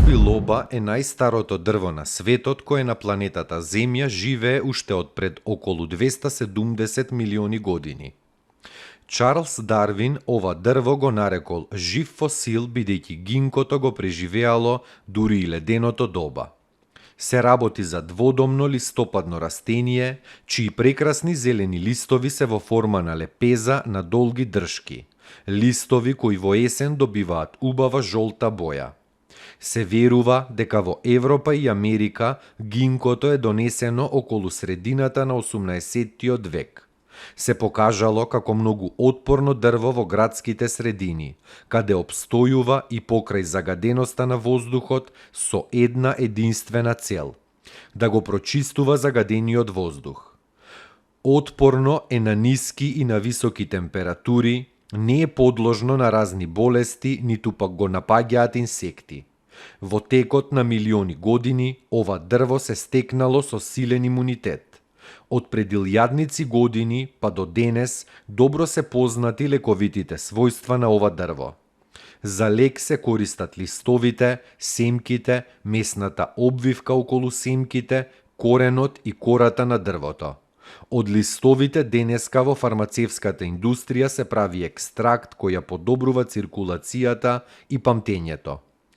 билоба е најстарото дрво на светот кое на планетата Земја живее уште од пред околу 270 милиони години. Чарлс Дарвин ова дрво го нарекол жив фосил бидејќи гинкото го преживеало дури и леденото доба. Се работи за дводомно листопадно растение, чии прекрасни зелени листови се во форма на лепеза на долги дршки. Листови кои во есен добиваат убава жолта боја. Се верува дека во Европа и Америка гинкото е донесено околу средината на 18-тиот век. Се покажало како многу отпорно дрво во градските средини, каде обстојува и покрај загаденоста на воздухот со една единствена цел – да го прочистува загадениот воздух. Отпорно е на ниски и на високи температури, не е подложно на разни болести, ниту пак го напаѓаат инсекти. Во текот на милиони години, ова дрво се стекнало со силен имунитет. Од пред илјадници години па до денес добро се познати лековитите својства на ова дрво. За лек се користат листовите, семките, месната обвивка околу семките, коренот и кората на дрвото. Од листовите денеска во фармацевската индустрија се прави екстракт кој ја подобрува циркулацијата и памтењето.